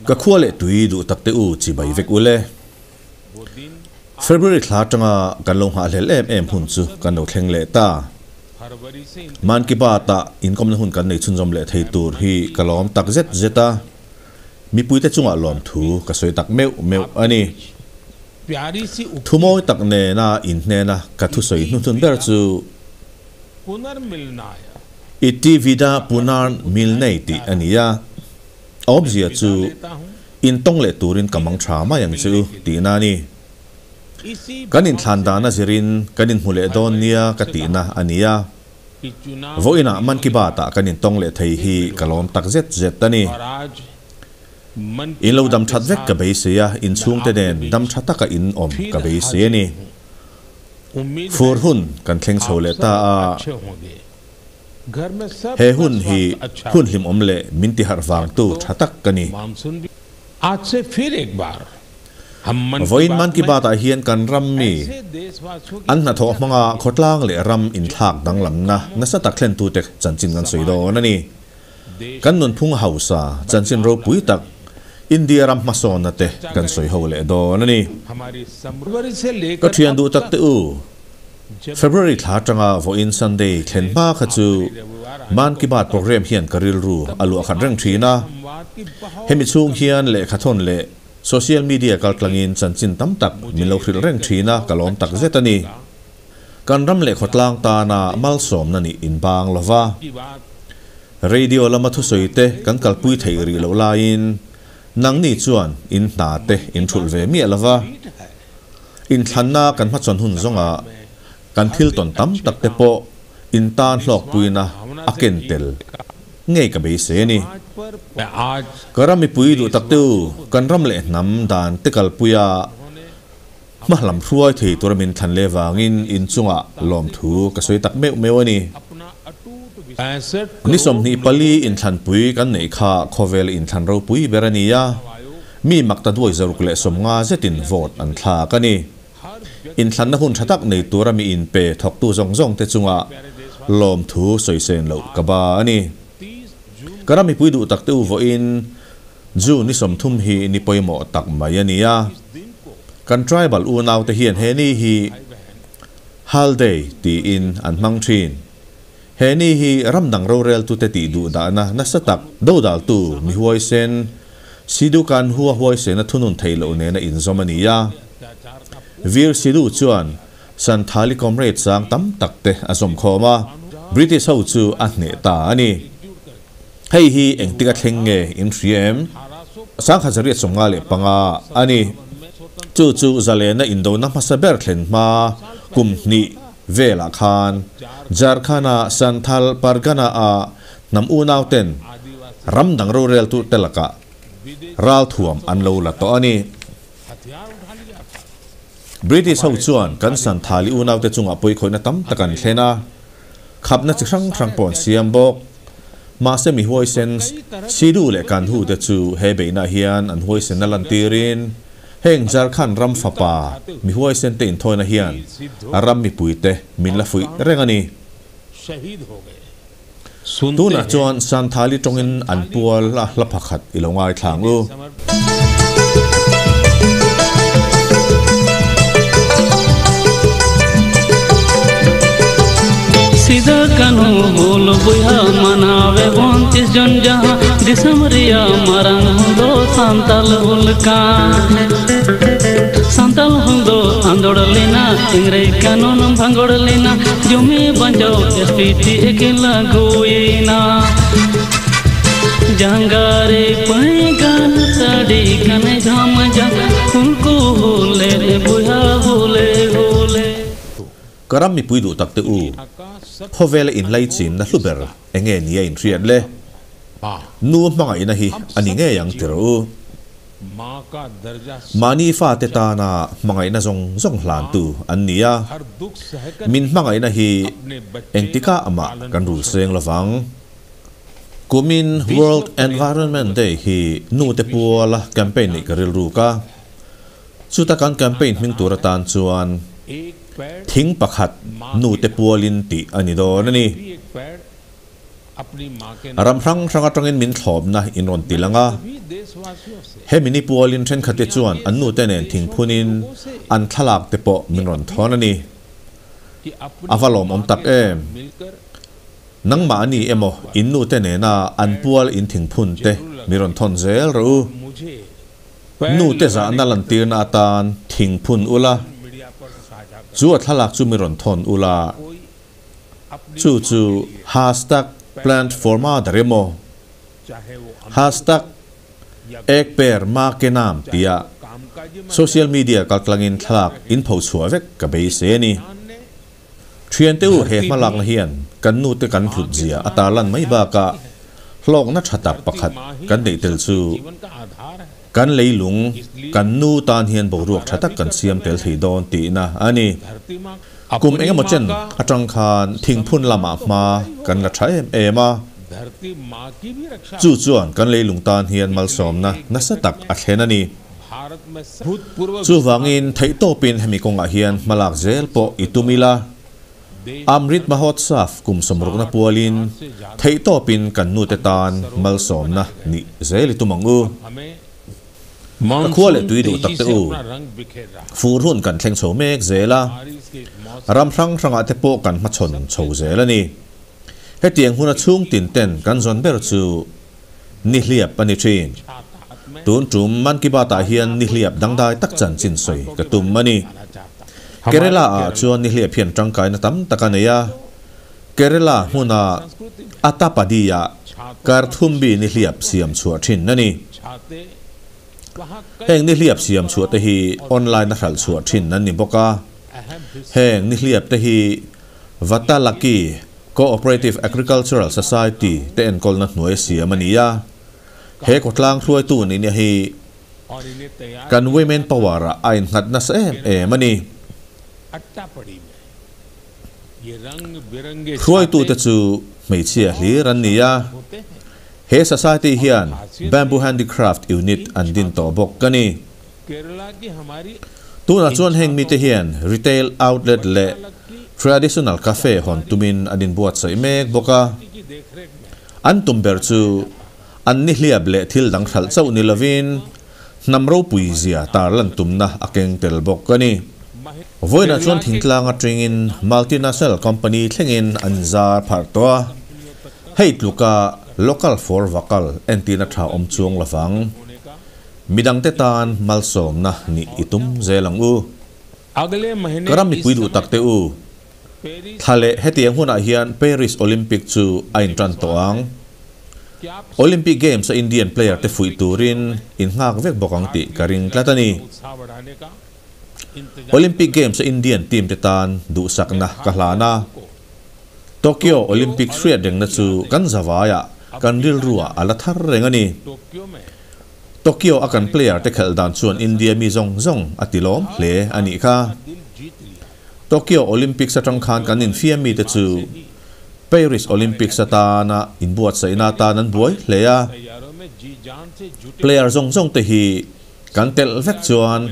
Ka khua leh tui duh tak te u chibai vek ule. February thla atanga kan lo nghahhlelh em em hun chu kan lo thleng leh ta. Man Ki Baat ah inkawmna hun kan nei chhunzawm leh thei tur hi ka lawm tak zet zet a, mipuite chungah lawmthu ka sawi tak meuh meuh a ni. Thumawi tak nena inhnena ka thusawi hnuhnun ber chu Iti Vida Punarn Milnei tih a ni a, a awmzia chu Intawng leh turin ka mang tha mai ang che u tihna a ni. Kan inthlan dana zirin kan inhmu leh dawn nia ka tihna a ni a. Vawiinah Man Ki Baat-ah kan intawng leh thei hi ka lawm tak zet zet a ni. In lo dam that vek ka beisei a, inchhungte nen dam tha taka in awm ka beisei a ni. Fur hun kan thleng chho leh ta a. He hun hi hun hlimawm leh min tiharh vangtu tha tak ka ni. Vawiin Man Ki Baat ah hian kan ram mi an hnathawh hmanga khawtlang leh ram inthlak danglamna nasa tak thlentute chanchin kan sawi dawn a ni. Kan nunphung hausa chanchin ropui tak India ram hmasawnna te kan sawi ho leh dawn a ni. Ka thian duh tak te u. February thla atanga vawiin Sunday thlen hma kha chu Man Ki Baat programme hian ka rilru a luah khat reng thin a. Hemi chhung hian lehkhathawn leh social media kaltlangin chanchin tam tak min lo hrilh reng thin a, ka lawm tak zet a ni. Kan ram leh khawtlang tana malsawmna nih inbang lova radio lama thusawi te kan kalpui theih rih loh laiin nangni chuan in hna te in thulh ve miah lova. Inthlanna kan hmachhawn hun zawnga kan thil tawn tam tak te pawh intan hlawkpuina a ken tel ngei ka beisei a ni. Ka ram mipui duh tak te u, kan ram leh hnam dan te kalpuia hmahlam hruai thei tura min thlan leh vangin inchungah lawmthu ka sawi tak meuh meuh a ni. Ni 24 inthlanpui kan neih kha khawvel inthlan ropui ber a ni a. Mi makta duai 150 zetin vote an thlak a ni. Inthlanna hun tha tak nei tura mi inpe thawktu zawng zawng te chunga lawmthu sawisen loh ka ba a ni. Ka ram mipui duh tak te u vawiin June ni 30 hi ni pawimawh tak mai a ni a. Kan tribal unau te hian he ni hi Hal Day tiin an hmang thin. He ni hi ram dang roreltute tih duh dahna nasa tak dodaltu mi huaisen Sidhu Kanhu a huaisena thunun theih loh nena inzawm a ni a. Veer Sidhu chuan Santhali comrade sang tam tak te a zawm khawm a, British ho chu a hneh ta a ni. Hei hi engtik a thleng nge in hria em? 1955 a ni. Chu chu zalena indona hmasa ber thlen hma kum hnih velah khan Jharkhand-a Santhal Pargana-a hnam unauten ram dang roreltu te lakah ralthuam an lo la tawh a ni. British ho chuan kan Santhali unaute chungah pawikhawihna tam tak an thlen a, khapna chi hrang hrang pawh an siam bawk. Mahse mi huaisen Sidhu leh Kanhu te chu he beihnaah hian an huaisenna lantirin heng Jharkhand ram fapa mi huaisen te inthawina hian a ram mipuite min la fuih reng a ni. Tunah chuan Santhali tawngin an pual a hla pakhat i lo ngaithla ang u. Sidhu Kanhu Hul boiha manawe bon tis jon jaha disam riya marang do Santal hul ka Santal hul do andor lena Ingrej kanun bhangor lena jumi banjao SPT ekela goina jangare paigan sadi kane jham ja unko hole boiha hole hole. Ka ram mipui duh tak te u, khawvela inlaichin na hlu ber enge nia inhriat le? Nu hmangaihna hi a ni ngei ang tirh u. Mahni fate tana hmangaihna zawng zawng hlantu an ni a, min hmangaihna hi engtikah amah kan rul seng lovang. Kumin World Environment Day hi nu te puala campaign neih ka rilruk a, chuta kan campaign hming tur atan chuan thing pakhat nu te pualin tih a ni dawn a ni. Ram hrang hrang atangin min thlawpna in rawn ti lang a, hemi ni pualin thenkhatte chuan an nu te nen thingphunin an thlalak te pawh min rawn thawn a ni. A va lawmawm tak em? Nangmah a ni emaw in nu te nena an pual in thingphun te mi rawn thawn zel rawh u. Nu te zahna lantirna atan thingphun ula, chu a thlalak chu mi rawn thawn ula, chu chu hashtag PlantForMother emaw hashtag EkPerMaKeNam tia social media kaltlangin thlalak in phochhuah vek ka beisei a ni. Thiante u he hmalakna hian kan nute kan hlut zia a tarlan mai bakah hlawkna tha tak pakhat kan neih tel chu kan leilung kan nu tan hian boruak tha tak kan siam tel thei dawn tihna a ni. Kum engemaw chen atang khan thingphun lamah hma kan la tha em em a, chu chuan kan leilung tan hian malsawmna nasa tak a thlen a ni. Chuvangin theihtawpin hemi kawngah hian hmalak zel pawh i tum ila, Amrit Mahotsav kum sawmrukna pualin theihtawpin kan nute tan malsawmna nih zel i tum ang u. Ka khua leh tui duh tak te u, fur hun kan thleng chho mek zel a, ram hrang hrangah te pawh kan hmachhawn chho zel a ni. Hetiang huna chhung tin ten kan zawn ber chu Nihliap a ni thin. Tun tum Man Ki Baat ah hian nihliap dangdai tak chanchin sawi ka tum a ni. Kerala ah chuan nihliap hian tangkaina tam tak a nei a. Kerala hmuna Attappadi ah Karthumbi nihliap siam chhuah thin a ni. Heng nihliap siam chhuah te hi online a hralh chhuah thin an ni bawk a. Heng nihliap te hi Vatalaki Cooperative Agricultural Society te enkawlna hnuai siam a ni a, he khawtlang hruaitu nihna hi kan Women Power-ah a innghat nasa em em a ni. Hruaitute chu hmeichhia hlir an ni a, he society hian Bamboo Handicraft Unit an din tawh bawk a ni. Tunah chuan heng mite hian retail outlet leh traditional cafe hawn tumin an inbuatsaih mek bawk a. An tum ber chu an nihliap leh thil dang hralh chauh ni lovin hnam ropui zia tarlan tumna a keng tel bawk a ni. Vawiinah chuan thingtlang atangin multinational company thlengin an inzar pharh tawh a, hei tluka local for vocal entirna tha awm chuang lovang. Midangte tan malsawmna nih i tum zel ang u. Ka ram mipui duh tak te u. Thla leh hetiang hunah hian Paris Olympic chu a intan tawh ang. Olympic Games a Indian player te fuih turin in nghak vek bawk ang tih ka ring tlat a ni. Olympic Games a Indian team te tan duhsakna ka hlan a. Tokyo Olympic hriat rengna chu kan zavaiah kan rilruah a la thar reng a ni. Tokyo a kan player te khelh dan chuan India mi zawng zawng a ti lawm hle a nih kha. Tokyo Olympics atang khan kan infiam mite chu Paris Olympics atana inbuatsaihna atan an buai hle a. Player zawng zawng te hi kan telh vek chuan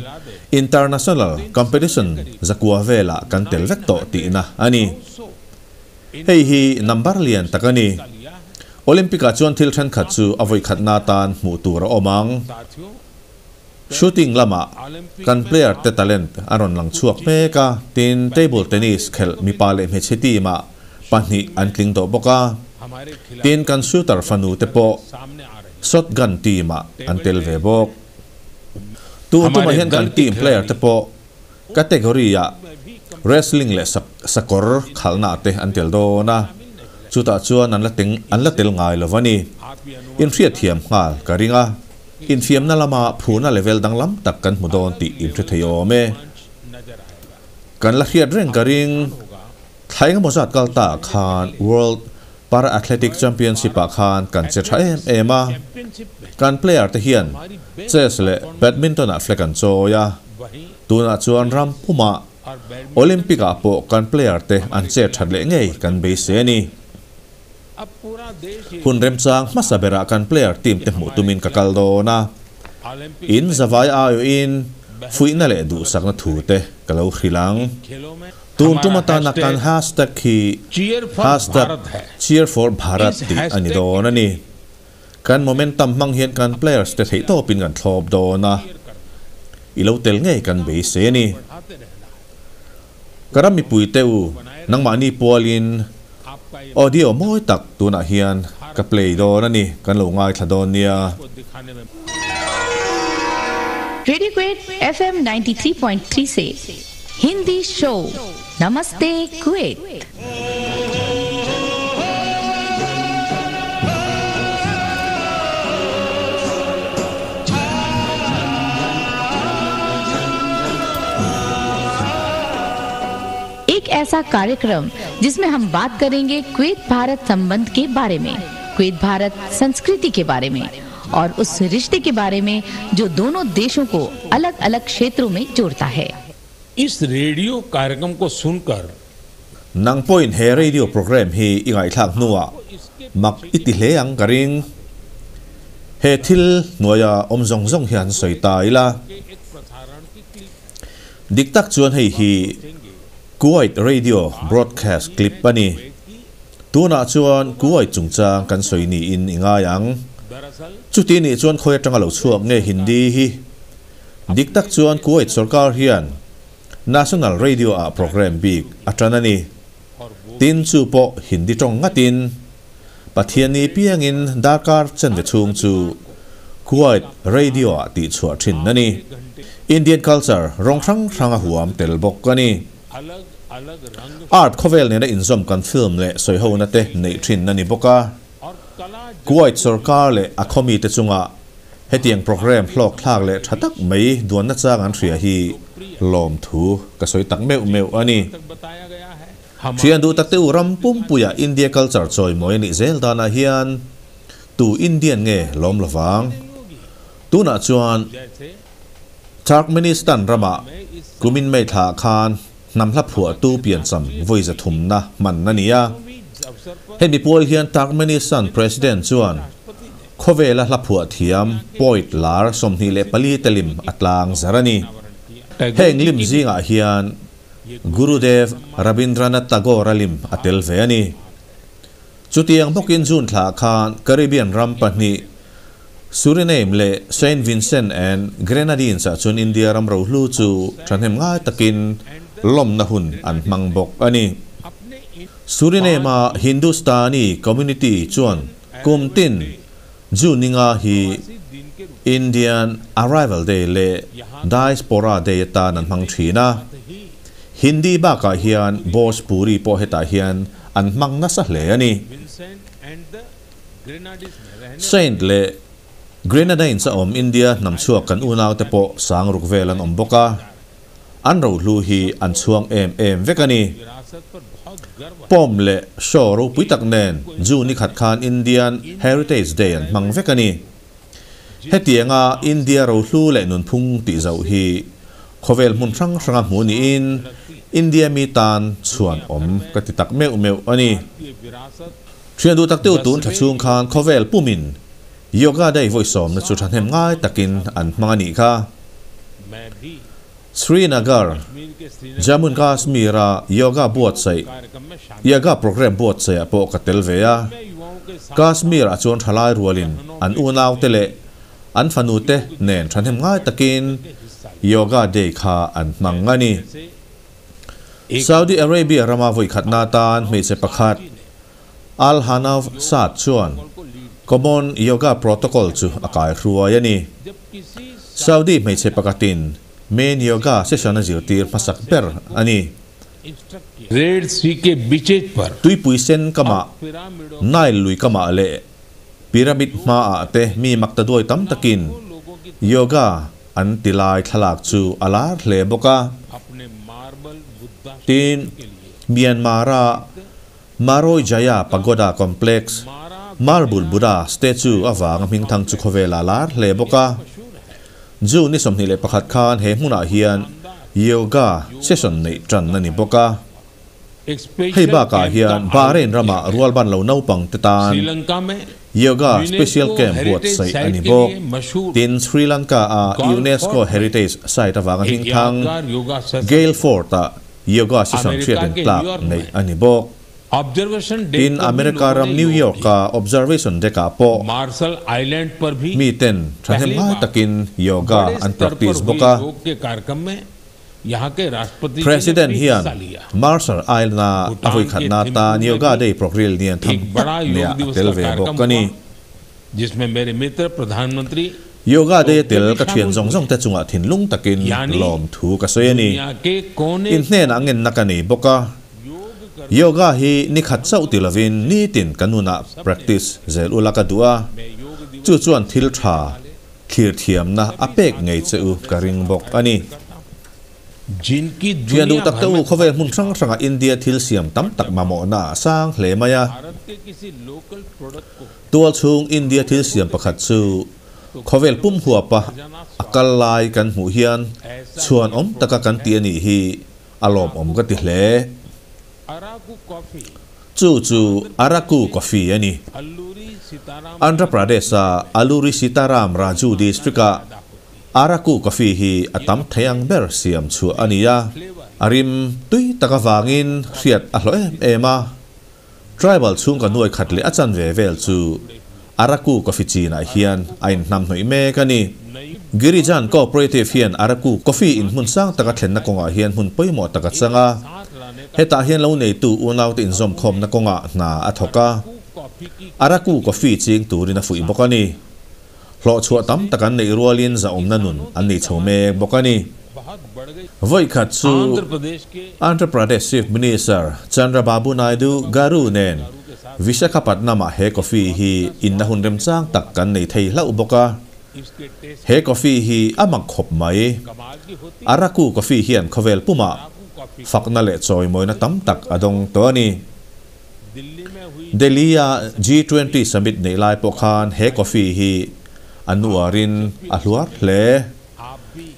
international competition zakua velah kan tel vek tawh tihna a ni. Hei hi number lian tak a ni. Olympic-ah chuan thil thenkhat chu a vawikhatna atan hmuh tur a awm ang. Shooting lamah kan player te talent a rawn lang chhuak mek a, tin table tennis khelh mipa leh hmeichhe team-ah pahnih an tling tawh bawk a, tin kan shooter fanu te pawh shotgun team-ah an tel ve bawk. Tun tumah hian kan team player te pawh Category-ah wrestling leh sakawr khalhna te an tel dawn a, chutah chuan an la teng an la tel ngai lo a ni. Inhriatthiam nghal ka ring a, infiamna lama phurna level danglam tak kan hmu dawn tih inhre thei awm e. Kan la hriat reng ka ring. Thla engemaw zat kal ta khan World Para Athletic Championship ah khan kan che tha em em a, kan player te hian chess leh badminton ah flag an chawi a, tunah chuan ram pumah Olympic ah pawh kan player te an che that leh ngei kan beisei a ni. Hun remchang hmasa berah kan player team te hmuh tumin ka kal dawn a, in zavai aiawhin fuihna leh duhsakna thu te ka lo hrilh ang. Tun tum atana kan hashtag hi hashtag CheerForBharat tih a ni dawn a ni. Kan momentum hmang hian kan players te theihtawpin kan thlawp dawn a, i lo tel ngei kan beisei a ni. Ka ram mipui te u, nangmahni pualin audio mawi tak tunah hian ka play dawn a ni, kan lo ngaithla dawn nia. Radio Kuwait FM 93.3 se Hindi show Namaste Kuwait. एक ऐसा कार्यक्रम जिसमें हम बात करेंगे Kuwait Bharat संबंध के बारे में, कुवैत भारत संस्कृति के बारे में और उस रिश्ते के बारे में जो दोनों देशों को अलग-अलग क्षेत्रों में जोड़ता है। इस रेडियो कार्यक्रम को सुनकर Nang pawhin he radio program hi i ngaihthlak hnuah mak i ti hle ang ka ring. He thil hnuaia awm zawng zawng hian sawi ta ila. Dik tak chuan hei hi Kuwait radio broadcast clip a ni. Tunah chuan Kuwait chungchang kan sawi niin i ngai ang. Chuti nih chuan khawi atanga lo chhuak nge Hindi hi. Dik tak chuan Kuwait sorkar hian National Radio ah program bik a tan a ni. Tin chu pawh Hindi tawng ngatin Pathianni piangin darkar chanve chhung chu Kuwait Radio ah tihchhuah thin a ni. Indian culture rawng hrang hrang a huam tel bawk a ni. Art khawvel nena inzawm kan film leh sawihona te neih thin a ni bawk a. Kuwait sorkar leh a khawmi te chungah hetiang programme hlawk thlak leh tha tak mai duanna chang an hria hi lawmthu ka sawi tak meuh meuh a ni. Thian duh tak te u ram pumpuia India culture chawimawi a nih zel danah hian tu Indian nge lawm lovang? Tunah chuan Turkmenistan ramah kumin May thla khan hnam hla phuahtu piancham vawi zathumna hman a ni a. Hemi pual hian Turkmenistan President chuan khawvela hla phuah thiam poet lar 24 te lim a tlang zar a ni. Heng lim zingah hian Gurudev Rabindranath Tagore-a lim a tel ve a ni. Chutiang bawkin June thla khan Caribbean ram pahnih Suriname leh Saint Vincent and Grenadines ah chuan India ram rohlu chu thahnem ngai takin lawmna hun an hmang bawk a ni. Suriname-a Hindustani community chuan kum tin June ninga hi Indian Arrival Day leh Diaspora Day atan an hmang thin a. Hindi bakah hian Bhojpuri pawh hetah hian an hmang nasa hle a ni. Saint leh Grenadines a awm India hnam chhuak kan unaute pawh sang ruk vel an awm bawk a, an rohlu hi an chhuang em em vek a ni. Pawm leh show ropui tak nen June ni khat khan Indian Heritage Day an hmang vek a ni. Hetianga India rohlu leh nunphung tih zoh hi khawvel hmun hrang hranga hmu niin India mi tan chhuan awm ka ti tak meuh meuh a ni. Thian duh tak deuh tun tha chhung khan khawvel pumin Yoga Day vawisawmna chu thahnem ngai takin an hmang a nih kha. Srinagar, Jammu and Kashmir-a Yoga buatsaih, Yoga programme buatsaihah pawh ka tel ve a. Kashmir-ah chuan thalai rualin an unaute leh an fanute nen thahnem ngai takin Yoga Day kha an hmang a ni. Saudi Arabia rama vawikhatna atan hmeichhe pakhat Al Hanav Saad chuan Common Yoga Protocol chu a kai hruai a ni. Saudi hmeichhe pakhatin main yoga session a zirtir hmasak ber a ni. Tuipui sen kamah, Nile lui kamah leh Pyramid hmaah te mi makta duai tam takin yoga an ti lai thlalak chu a lar hle bawk a. Tin, Myanmar-a Maroi Jaya Pagoda Complex, Marble Buddha statue avanga hmingthang chu khawvel a lar hle bawk a. June ni 21 khan he hmunah hian Yoga session neih tan a ni bawk a. Hei bakah hian Bahrain rama rualban lo naupang te tan Yoga Special Camp buatsaih a ni bawk. Tin, Sri Lanka-a UNESCO Heritage Site avanga hmingthang Galle Fort-ah Yoga session hriat in tlak neih a ni bawk. Tin, America ram New York-a Observation Deck-ah pawh miten thahnem ngai takin yoga an practice bawk a. President hian Marshall Island-a a vawikhatna atan Yoga Day progril nian tham tak neah a tel ve bawk a ni. Yoga Day a tel ka thian zawng zawng te chungah thinlung takin lawmthu ka sawi a ni. In hnenah ngenna ka nei bawk a. Yoga hi ni khat chauh ti lovin nitin ka nunah practice zel ula ka duh a, chu chuan thil tha thlir thiamna a pek ngei che u ka ring bawk a ni. Thian duh tak te u khawvel hmun hrang hrangah India thil siam tam tak mamawhna a sang hle mai a. Tual chhung India thil siam pakhat chu khawvel pum huapa a kal lai kan hmuh hian chhuan awm taka kan ti a nih hi a lawmawm ka ti hle. Chu chu Araku Coffee a ni. Andhra Pradesh-a Alluri Sitaram Raju District-ah Araku Coffee hi a tam thei ang ber siam chhuah a ni a, a rim tui tak avangin hriat a hlawh em em a. Tribal chhungkaw nuai khat leh a chanve vel chu Araku Coffee chinah hian a inhnamhnawih mek a ni. Girijan Cooperative hian Araku Coffee in hmun sang taka thlenna kawngah hian hmun pawimawh tak a chang a, hetah hian lo neitu unaute inzawmkhawmna kawngah hna a thawk a, Araku Coffee ching turin a fuih bawk a ni. Hlawhchhuah tam tak an neih rualin zahawmna nun an nei chho mek bawk a ni. Vawi khat chu Andhra Pradesh Chief Minister Chandrababu Naidu Garu nen Visakhapatnam-ah he coffee hi inna hun remchang tak kan nei thei hlauh bawk a. He coffee hi a mak khawp mai. Araku coffee hian khawvel pumah fakna leh chawimawina tam tak a dawng tawh a ni. Delhi-a G20 summit neih lai pawh khan he coffee hi a nuarin a hluar hle.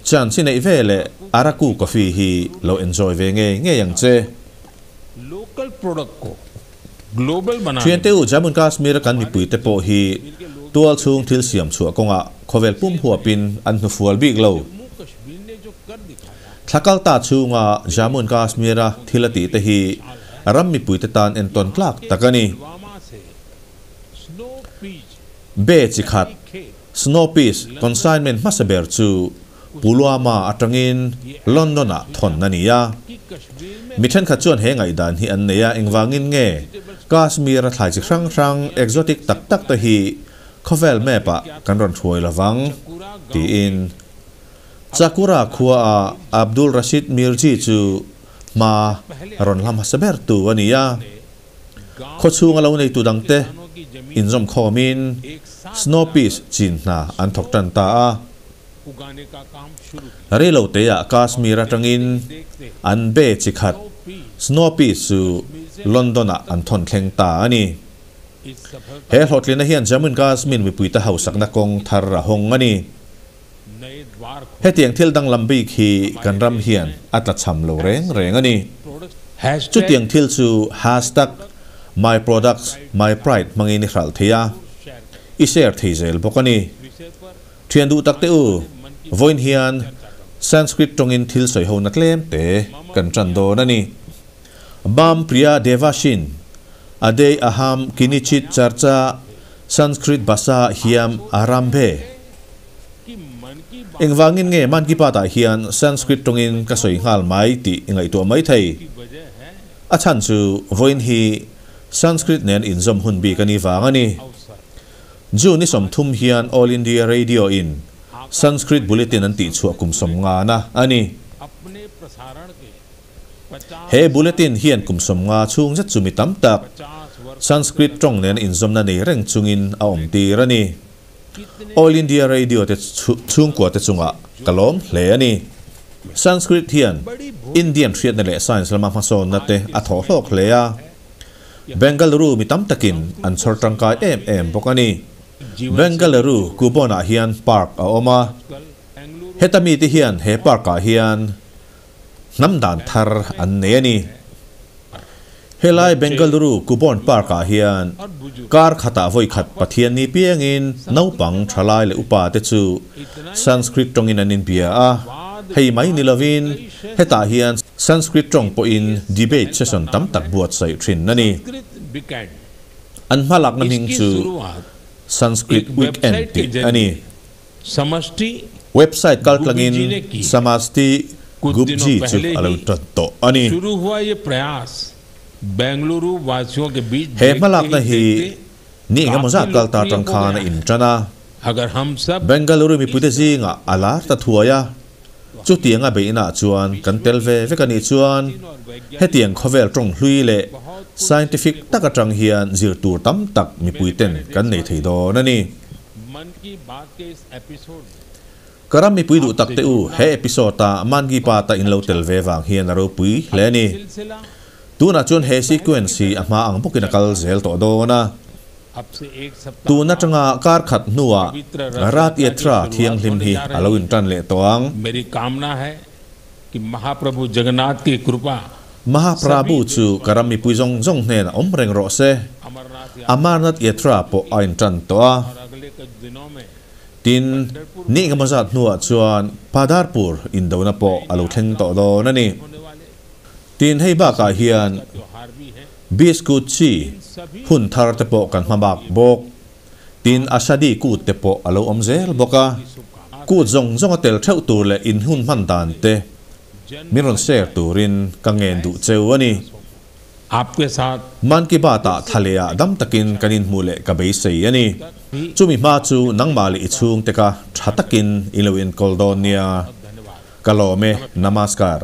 Chance i neih ve leh Araku coffee hi lo enjoy ve ngei ngei ang che. Thiante u, Jammu and Kashmir-a kan mipuite pawh hi tual chhung thil siam chhuah kawngah khawvel pum huapin an hnufual bik lo. Thla kal ta chhunga Jammu and Kashmir-a thil a tih te hi ram mipuite tan entawn tlak tak a ni. Be chi khat, Snow Peas consignment hmasa ber chu Pulwama atangin London-ah thawn a ni a. Mi thenkhat chuan he ngaihdan hi an nei a, engvangin nge Kashmir-a thlai chi hrang hrang exotic tak tak te hi khawvel map-ah kan rawn hruai lovang? tiin. Chakura khuaah Abdul Rashid Mirji chu hma rawn hla hmasa ber tu a ni a. Khaw chhunga lo neitu dangte inzawm khawmin Snow Peas chin hna an thawk tan ta a. Reiloteah Kashmir atangin an be chi khat Snow Peas chu London-ah an thawn thleng ta a ni. He hlawhtlina hian Jammu and Kashmir mipuite hausakna kawng thar a hawng a ni. Hetiang thil danglam bik hi kan ram hian a tlachham lo reng reng a ni. Chutiang thil chu hashtag MyProductsMyPride hmangin i hralh thei a, i share thei zel bawk a ni. Thian duh tak teh u, vawiin hian Sanskrit tawngin thil sawi hona tlem te kan tan dawn a ni. Bam Priya Devashin, Adey Aham Kinichit Charcha Sanskrit Bhasa Hiam Arambhe. Engvangin nge Mann Ki Baat ah hian Sanskrit tawngin ka sawi nghal mai tih i ngaihtuah mai thei. A chhan chu vawiin hi Sanskrit nen inzawm hun bik a ni vang a ni. June i 30 hian All India Radio in Sanskrit Bulletin an tihchhuah kum 50 na a ni. He Bulletin hian kum 50 chhung zet chu mi tam tak Sanskrit tawng nen inzawmna nei reng chungin a awm tir a ni. All India Radio te chhungkua te chungah ka lawm hle a ni. Sanskrit hian Indian hriatna leh science lama hmasawnna te a thawh hlawk hle a. Bengaluru mi tam takin an chhawr tangkai em em bawk a ni. Bengaluru Kubon-ah hian park a awm a. Heta mite hian he park-ah hian hnam dan thar an nei a ni. Helai Bengaluru Cubbon Park ah hian kar khatah vawi khat Pathianni piangin naupang thalai leh upa te chu Sanskrit tawngin an inbia a, hei mai ni lovin hetah hian Sanskrit tawng pawhin debate session tam tak buatsaih thin a ni. An hmalakna hming chu Sanskrit Weekend tih a ni. Website kaltlangin Samasti Gupji chu a lo tan tawh a ni. He hmalakna hi ni engemaw zat kal ta tang khan a intan a. Bengaluru mipuite zingah a lar ta thuai a. Chutianga beihnaah chuan kan tel ve vek a nih chuan hetiang khawvel tawng hlui leh scientific tak atang hian zir tur tam tak mipuiten kan nei thei dawn a ni. Ka ram mipui duh tak te u, he episode-a Mann Ki Baat-a in lo tel ve vang hian a ropui hle a ni. Tunah chuan he sequence hi a hma ang bawkin a kal zel tawh dawn a. Tun atanga kar khat hnuah Rath Yatra thianghlim hi a lo intan leh tawh ang. Mahaprabhu chu ka ram mipui zawng zawng hnenah awm reng rawh se. Amarnath Yatra pawh a intan tawh a. Tin, ni engemaw zat hnuah chuan Padarpur indona pawh a lo thleng tawh dawn a ni. Tin, hei bakah hian Biscuit chi hun thar te pawh kan hma bak bawk. Tin, Ashadi kut te pawh a lo awm zel bawk a. Kut zawng zawng a tel theuh tur leh in hun hman dan te min rawn share turin ka ngen duh cheu a ni. Mann Ki Baat-ah thla lehah dam takin kan inhmuh leh ka beisei a ni. Chumi hma chu nangmah leh i chhungte ka tha takin i lo enkawl dawn nia. Ka lawm e. Namaskar.